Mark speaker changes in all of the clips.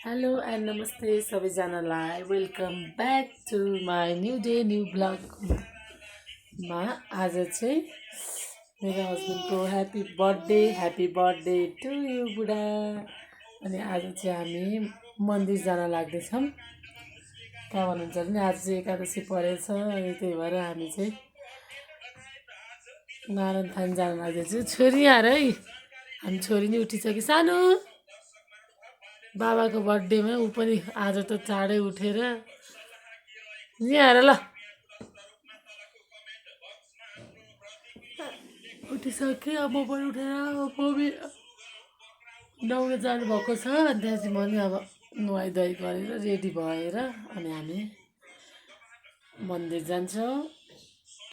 Speaker 1: Hello and नमस्ते सबैजनालाई welcome back to my new day new ब्लगमा आज चाहिँ मेरो हस्बेन्डको ह्याप्पी बर्थडे टु यु बुढा। अनि आज चाहिँ हामी मन्दिर जान लाग्दैछौँ। कहाँ भन्नुहुन्छ भने आज चाहिँ एकादशी परेछ, अनि त्यही भएर हामी चाहिँ नारायण थान जान लाग्दैछौँ। छोरी आएर है, हामी छोरी नि उठिसक्यो सानो बाबाको बर्थडेमा। ऊ पनि आज त चाँडै उठेर यहाँ हेर ल उठिसक्यो। अब म पनि उठेर मम्मी नुहाउन जानुभएको छ। अनि त्यहाँपछि म नि अब नुहाइधुवाइ गरेर रेडी भएर अनि हामी मन्दिर जान्छौँ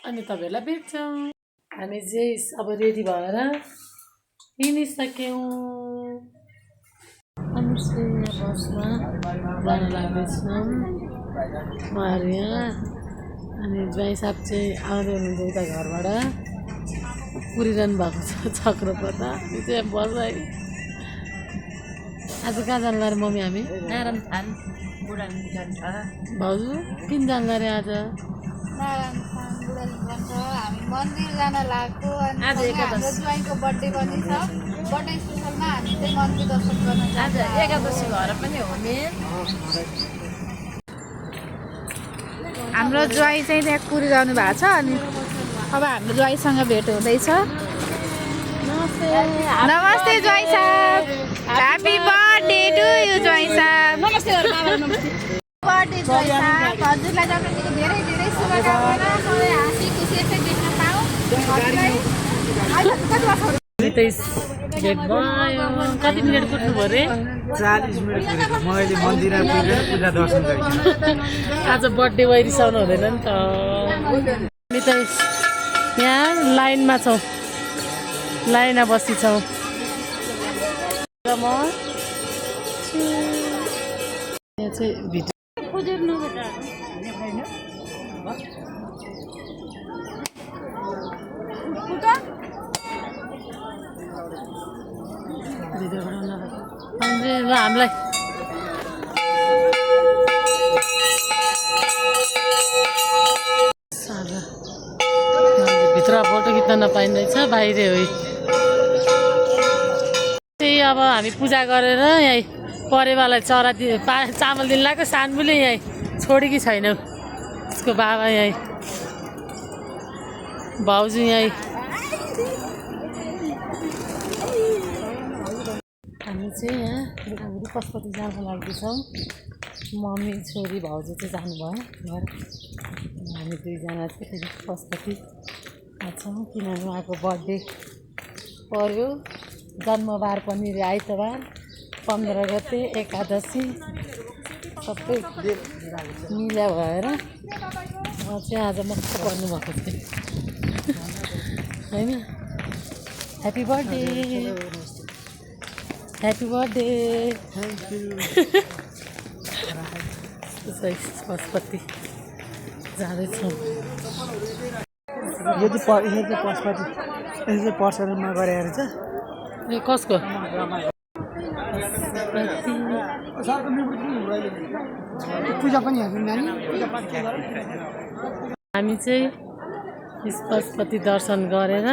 Speaker 1: अनि तपाईँहरूलाई भेट्छौँ। हामी चाहिँ अब रेडी भएर हिँडिसक्यौँ। अनि चाहिँ बसमा जान लाग्दैछौँ उहाँहरू यहाँ। अनि ज्वाइँ साहब चाहिँ आउँदै हुनुहुन्छ उता घरबाट, पुरिरहनु भएको छ चक्रपता। हामी चाहिँ बसाइ आज कहाँ जान्ला रे मम्मी? हामी
Speaker 2: नारायण थान बुढानी जान्छ।
Speaker 1: भाउजू किन जान्ला रे आज?
Speaker 2: नारायण थान बुढानी जान्छ। हामी मन्दिर जान लागेको।
Speaker 1: आज
Speaker 2: हाम्रो ज्वाइँको बर्थडे पनि छ। बर्थडे स्पेसलमा हामी चाहिँ मन्दिर दर्शन गर्न
Speaker 1: आज एकादशी भएर पनि हो नि।
Speaker 2: हाम्रो ज्वाइँ चाहिँ त्यहाँ कुरिरहनु भएको छ। अनि अब हाम्रो ज्वाइँसँग भेट हुँदैछ। नमस्ते ज्वाइँ साहब, ह्याप्पी बर्थडे टु यु ज्वाइँ साहब। नमस्ते बर्थडे ज्वाइँ साहब, हजुरलाई जन्मदिनको धेरै धेरै शुभकामना। सधैँ हाँसी खुसी यसै देख्न पाऊँ।
Speaker 1: भेट भयो। कति मिनट कुट्नु पऱ्यो रे?
Speaker 3: 40 मिनट पुगेको। मैले मन्दिरमा पुगेर पूजा दर्शन गरेँ।
Speaker 1: आज बर्थडे भइ रिसाउनु हुँदैन नि त। हामी त यहाँ लाइनमा छौँ, लाइनमा बसी छौँ। र म यहाँ चाहिँ भिडियो बनाउन ल हामीलाई भित्र फोटो खिच्न नपाइँदैछ, बाहिरै हो। त्यही अब हामी पूजा गरेर यहीँ परेवालाई चरा चामल दिन लाग्यो। सानबुले यहीँ छोडेकी छैन, उसको बाबा यहीँ, भाउजू यहीँ। हामी चाहिँ यहाँ बुढाबुढी पशुपति जान लाग्दैछौँ। मम्मी छोरी भाउजू चाहिँ जानुभयो घर। हामी दुईजना चाहिँ फेरि पशुपति छौँ, किनभने उहाँको बर्थडे पर्यो। जन्मबार पनि आइतबार 15 गते एकादशी सबै मिल्या भएर म चाहिँ आज मस्त पर्नुभएको थियो होइन। Happy birthday, happy birthday. Pashupati जाँदैछौँ।
Speaker 3: यो चाहिँ पशुपति, यो चाहिँ पर्सनमा गरेर चाहिँ
Speaker 1: ए कसको?
Speaker 3: पूजा पनि हेर्नु नानी।
Speaker 1: हामी चाहिँ पशुपति दर्शन गरेर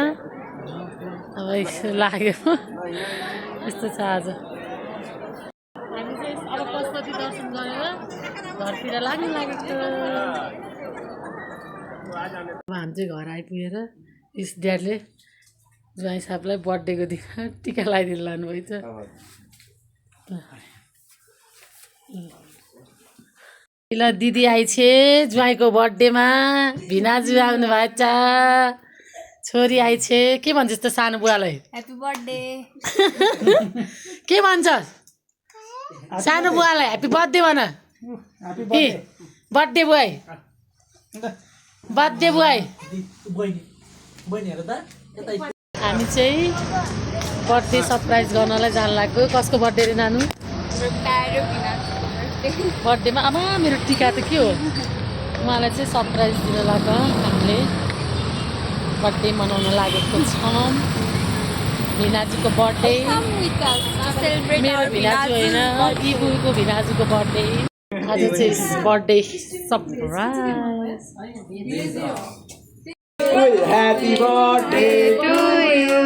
Speaker 1: अब लाग्यो यस्तो छ आज। हामी चाहिँ अब पशुपति दर्शन गरेर घरतिर लाग्नु लागेको। अब हामी चाहिँ घर आइपुगेर इस ड्याडले ज्वाइँ साहबलाई बर्थडेको दिन टिका लगाइदिनु लानुभएछ। ल दिदी आइछे ज्वाइँको बर्थडेमा, भिनाजु आउनु भएछ, छोरी आइछे। के भन्छस् त सानो बुवालाई?
Speaker 2: Happy birthday.
Speaker 1: के भन्छ सानो बुवालाई? ह्याप्पी बर्थडे भन। बर्थडे बुवाई, बर्थडे बुवाई। हामी चाहिँ बर्थडे सरप्राइज गर्नलाई जान लाग्यो। कसको बर्थडे रे नानु? बर्थडेमा आमा मेरो टिका त के हो? उहाँलाई चाहिँ सरप्राइज दिन लाग्यो। हामीले बर्थडे मनाउन लागेको छौँ। भिनाजुको बर्थडे मेरो भिनाजु होइन इबुको भिनाजुको बर्थडे आज चाहिँ birthday surprise
Speaker 3: Happy birthday
Speaker 2: to you.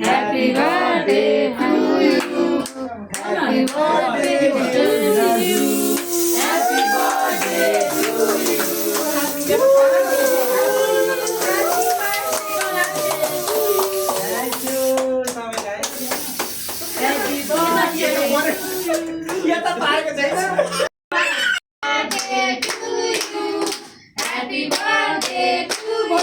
Speaker 2: Happy birthday to you.
Speaker 3: Happy birthday to you.
Speaker 1: Happy birthday to you.
Speaker 3: Thank you. Happy birthday. Ya tak pakai saya.
Speaker 2: Happy birthday to you. Happy birthday to you.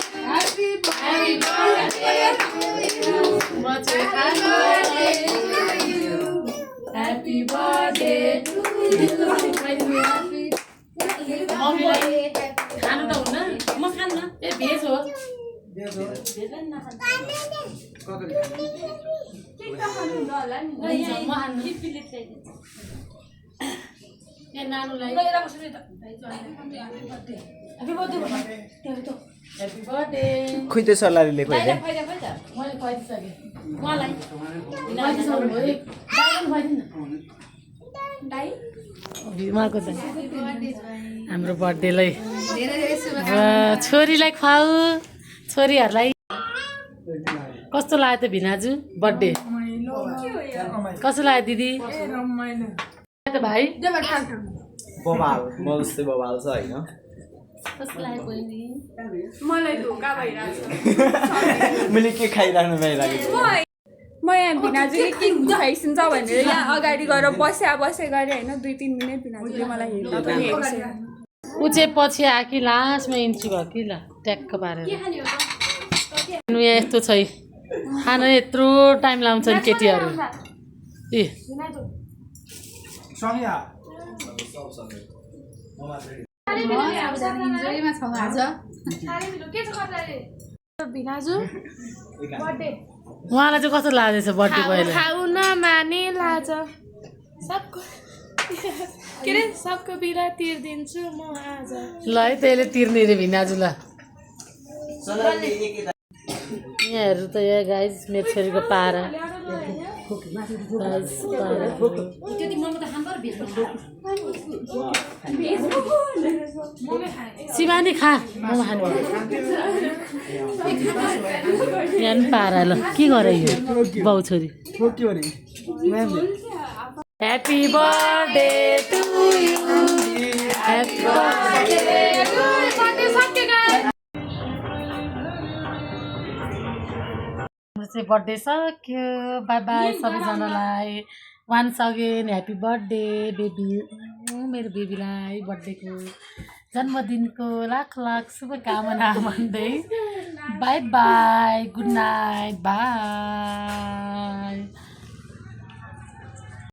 Speaker 2: Happy birthday to you.
Speaker 1: मम्मीलाई खानु त हुन्न म खान्न ए veg हो नानुलाई happy birthday
Speaker 3: खोइ त्यो सल्लाहले लेखेको
Speaker 1: मैले खुवाइदिइसकेँ उहाँलाई उहाँको त हाम्रो बर्थडेलाई छोरीलाई खुवाऊ छोरीहरूलाई कस्तो लाग्यो त भिनाजु बर्थडे कस्तो लाग्यो दिदी त भाइ
Speaker 3: बबाल म जस्तै बबाल छ होइन
Speaker 1: कस्तो लाग्यो बहिनी
Speaker 2: मलाई धोका भइरहेछ
Speaker 3: मैले के खाइराख्नु भइरहेको
Speaker 2: म यहाँ भिनाजुले के खुवाइसिन्छ भनेर यहाँ अगाडि गएर बसे गरेँ होइन 2-3 मिनट भिनाजुले मलाई हेर्दा पनि हेर्छ
Speaker 1: ऊ चाहिँ पछि आयो कि लास्टमा इन्ट्री भयो कि ल ट्याक्क पारेर यहाँ यस्तो छ है खान यत्रो टाइम लाउँछन् केटीहरू ए
Speaker 2: भिनाजु
Speaker 1: उहाँलाई चाहिँ कस्तो लाग्दैछ बर्थडे पहिला
Speaker 2: खाउन माने लाज सबको के अरे सबको बिरा तिर्दिन्छु म आज
Speaker 1: ल है त्यसले तिर्ने रे भिनाजु ल यहाँ हेर्नु त यहाँ गाइज मेरो छोरीको पारा शिवानी खा मोमो खानु यहाँ पनि पारा ल के गर यो बाउ छोरी happy birthday to you happy birthday चाहिँ बर्थडे सक्यो बाई बाई सबैजनालाई once again happy birthday baby मेरो बेबीलाई बर्थडेको जन्मदिनको लाख लाख शुभकामना भन्दै bye bye good night by